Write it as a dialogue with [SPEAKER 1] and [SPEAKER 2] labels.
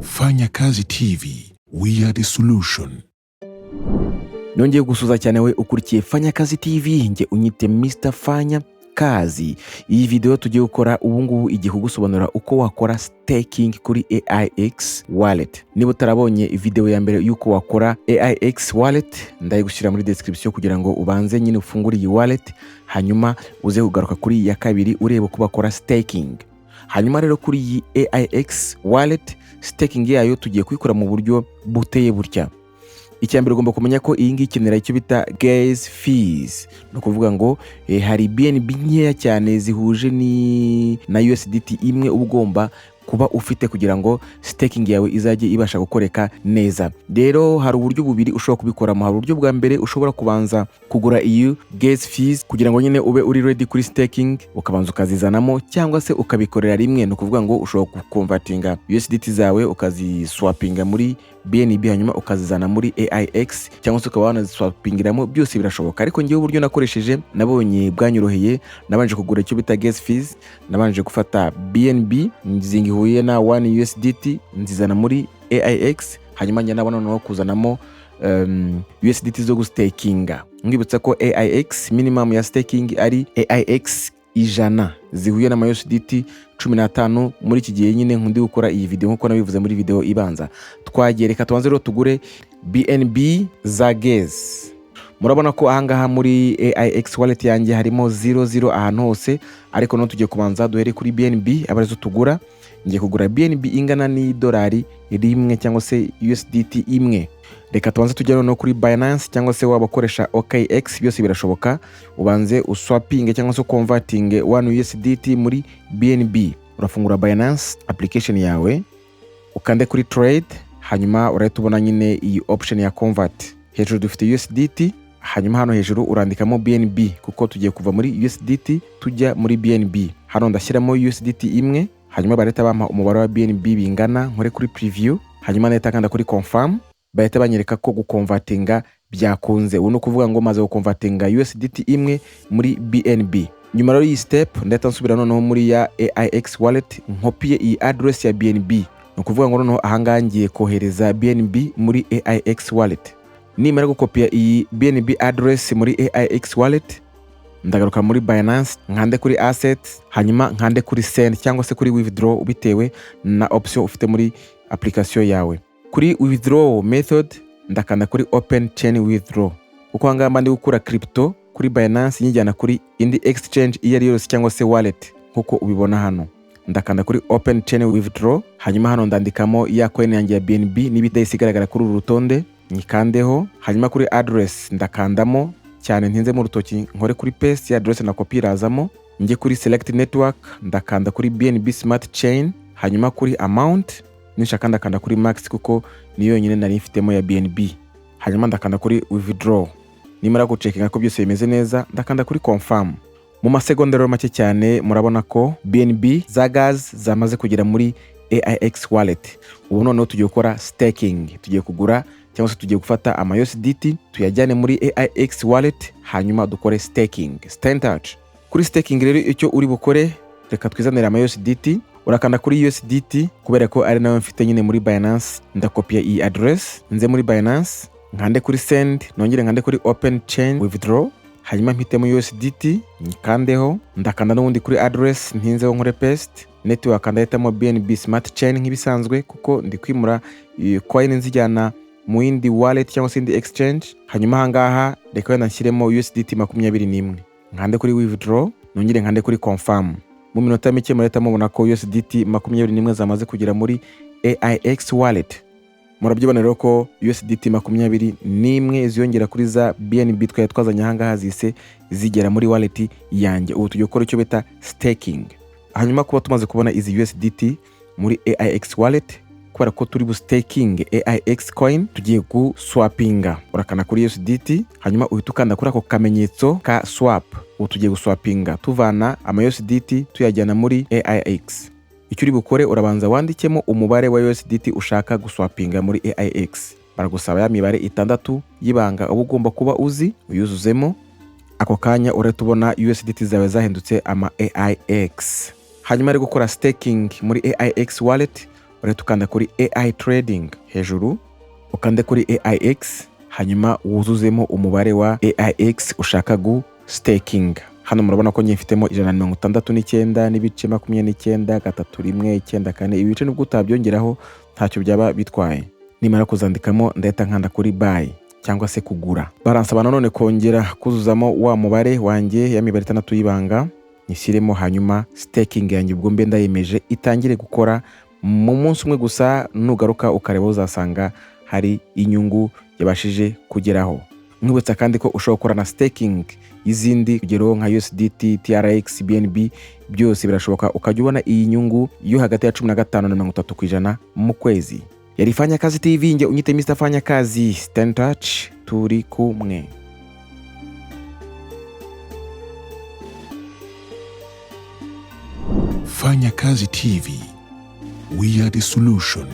[SPEAKER 1] Fanya Kazi TV, we are the solution.
[SPEAKER 2] Nongeye gusuhuza cyane we ukurikiye Fanya Kazi TV, njye unyite Mr Fanya Kazi. Iyi video tugiye gukora ubu ngubu igiye kugusobanurira uko wakora staking kuri AIX wallet. Niba utarabonye video ya mbere y'uko wakora AIX wallet, ndayigushyira muri description kugira ngo ubanze nyine ufungure iyi wallet, hanyuma uze kugaruka kuri iyi ya kabiri urebe uko bakora staking. Hanyuma rero kuri iyi AIX wallet, staking yayo tugiye kuyikora mu buryo buteye butya. Icya mbere, ugomba kumenya ko iyi ngiyi ikenera icyo bita gas fees. Ni ukuvuga ngo hari BNB nkeya cyane zihuje ni na USDT imwe uba ugomba kuba ufite kugira ngo staking yawe izajye ibasha gukoreka neza. Rero hari uburyo bubiri ushobora kubikoramo. Hari uburyo bwa mbere, ushobora kubanza kugura iyi gas fees kugira ngo nyine ube uri ready kuri staking, ukabanza ukazizanamo, cyangwa se ukabikorera rimwe. Ni ukuvuga ngo ushobora gukonvertinga USDT zawe, ukaziswapinga muri BNB, hanyuma ukazizana muri AIX, cyangwa se ukaba wanaziswapingiramo, byose birashoboka. Ariko ngewe uburyo nakoresheje nabonye bwanyoroheye, nabanje kugura icyo bita gas fees, nabanje gufata BNB zingihuye na 1 USDT, nzizana muri AIX, hanyuma njya nabona noneho kuzanamo USDT zo gustakinga. Mwibutsa ko AIX minimum ya staking ari AIX 100 zihuye n'ama USDT 15 muri iki gihe nyine nkundi gukora iyi video, nkuko nabivuze muri video ibanza. Twagiye, reka tubanze rero tugure BNB za gas. Murabona ko ahangaha muri AIX wallet yanjye harimo 00 ahantu hose, ariko noneho tugiye kubanza duhere kuri BNB aba arizo tugura. Ngiye kugura BNB ingana n'idolari 1 cyangwa se USDT 1. Reka tubanze tujye noneho kuri Binance, cyangwa se waba ukoresha OKX, byose birashoboka. Ubanze uswapinge cyangwa se ukonvertinge 1 USDT muri BNB. Urafungura Binance application yawe, ukande kuri trade, hanyuma urahita ubona nyine iyi option ya convert. Hejuru dufite USDT, hanyuma hano hejuru urandikamo BNB kuko tugiye kuva muri USDT tujya muri BNB. Hano ndashyiramo USDT 1, hanyuma barahita bampa umubare wa BNB bingana, nkore kuri preview, hanyuma ndahita kanda kuri confirm, bahita banyereka ko gukonvertinga byakunze. Ubu ni ukuvuga ngo maze gukonvertinga USDT 1 muri BNB. Nyuma rero y'iyi step, ndahita nsubira noneho muri ya AIX wallet, nkopiye iyi address ya BNB. Ni ukuvuga ngo noneho ahangaha ngiye kohereza BNB muri AIX wallet. Nimara gukopiya iyi BNB address muri AIX wallet, ndagaruka muri Binance, nkande kuri assets, hanyuma nkande kuri send cyangwa se kuri withdraw bitewe na option ufite muri application yawe. Kuri withdraw method ndakanda kuri open chain withdraw, kuko ahangaha mba ndi gukura crypto kuri Binance nyijyana kuri indi exchange iyo ari yose cyangwa se wallet. Nkuko ubibona hano, ndakanda kuri open chain withdraw, hanyuma hano ndandikamo ya coin yanjye ya BNB niba idahise igaragara kuri uru rutonde, nyikandeho. Hanyuma kuri address ndakandamo cyane, ntinzemo urutoki, nkore kuri paste, ya address na copy irazamo. Njye kuri select network, ndakanda kuri BNB Smart Chain, hanyuma kuri amount ninshaka ndakanda kuri max kuko niyo yonyine nari mfitemo ya BNB, hanyuma ndakanda kuri withdraw. Nimara gucekinga ko byose bimeze neza, ndakanda kuri confirm. Mu masegonda rero make cyane murabona ko BNB za gas zamaze kugera muri AIX wallet. Ubu noneho tugiye gukora staking, tugiye kugura cyangwa se tugiye gufata ama USDT tuyajyane muri AIX wallet, hanyuma dukore staking. Stay in touch. Kuri staking rero, icyo uri bukore, reka twizanire ama USDT. Urakanda kuri USDT kubera ko ari nayo mfite nyine muri Binance. Ndakopiya iyi address, nze muri Binance, nkande kuri send, nongere nkande kuri open chain withdraw, hanyuma mpitemo USDT, nyikandeho. Ndakanda n'ubundi kuri address, ntinzeho, nkore paste. Network ndahitamo BNB Smart Chain nk'ibisanzwe, kuko ndi kwimura coin nzijyana mu yindi wallet cyangwa se indi exchange. Hanyuma ahangaha reka wenda nshyiremo USDT 21, nkande kuri withdraw, nongere nkande kuri confirm. Mu minota mike murahita mubona ko USDT 21 zamaze kugera muri AIX wallet. Murabyibona rero ko USDT 21 ziyongera kuri za BNB twari twazanye ahangaha zise zigera muri wallet yanjye. Ubu tugiye gukora icyo bita staking. Hanyuma kuba tumaze kubona izi USDT muri AIX wallet, kubera ko turi bustaking AIX coin, tugiye guswapinga. Urakanda kuri USDT, hanyuma uhita ukanda kuri ako kamenyetso ka swap. Ubu tugiye guswapinga tuvana ama USDT tuyajyana muri AIX. Icyo uri bukore, urabanza wandikemo umubare wa USDT ushaka guswapinga muri AIX. Baragusaba ya mibare itandatu y'ibanga uba ugomba kuba uzi, uyuzuzemo. Ako kanya urahita ubona USDT zawe zahindutse ama AIX. Hanyuma ari gukora staking muri AIX wallet, urahita ukanda kuri stake. Urahita ukanda kuri AI trading hejuru, ukande kuri AIX, hanyuma wuzuzemo umubare wa AIX ushaka gu staking. Hano murabona ko njye mfitemo 169.293194. Ibi bice nubwo utabyongeraho ntacyo byaba bitwaye. Nimara kuzandikamo, ndahita nkanda kuri buy cyangwa se kugura. Baransaba nanone kongera kuzuzamo wa mubare wanjye, ya mibare itandatu y'ibanga, nyishyiremo, hanyuma staking yanjye ubwo mbe ndayemeje, itangire gukora. Mu munsi umwe gusa nugaruka ukareba, uzasanga hari inyungu yabashije kugeraho. Nkwibutsa kandi ko ushobora gukora na staking y'izindi, urugero nka USDT, TRX, BNB, byose birashoboka, ukajya ubona iyi nyungu yo hagati ya 15 na 30% mu kwezi. Yari Fanya Kazi TV, njye unyite Mr Fanya Kazi. Stay in touch, turi kumwe.
[SPEAKER 1] Fanya Kazi TV. We are the solution.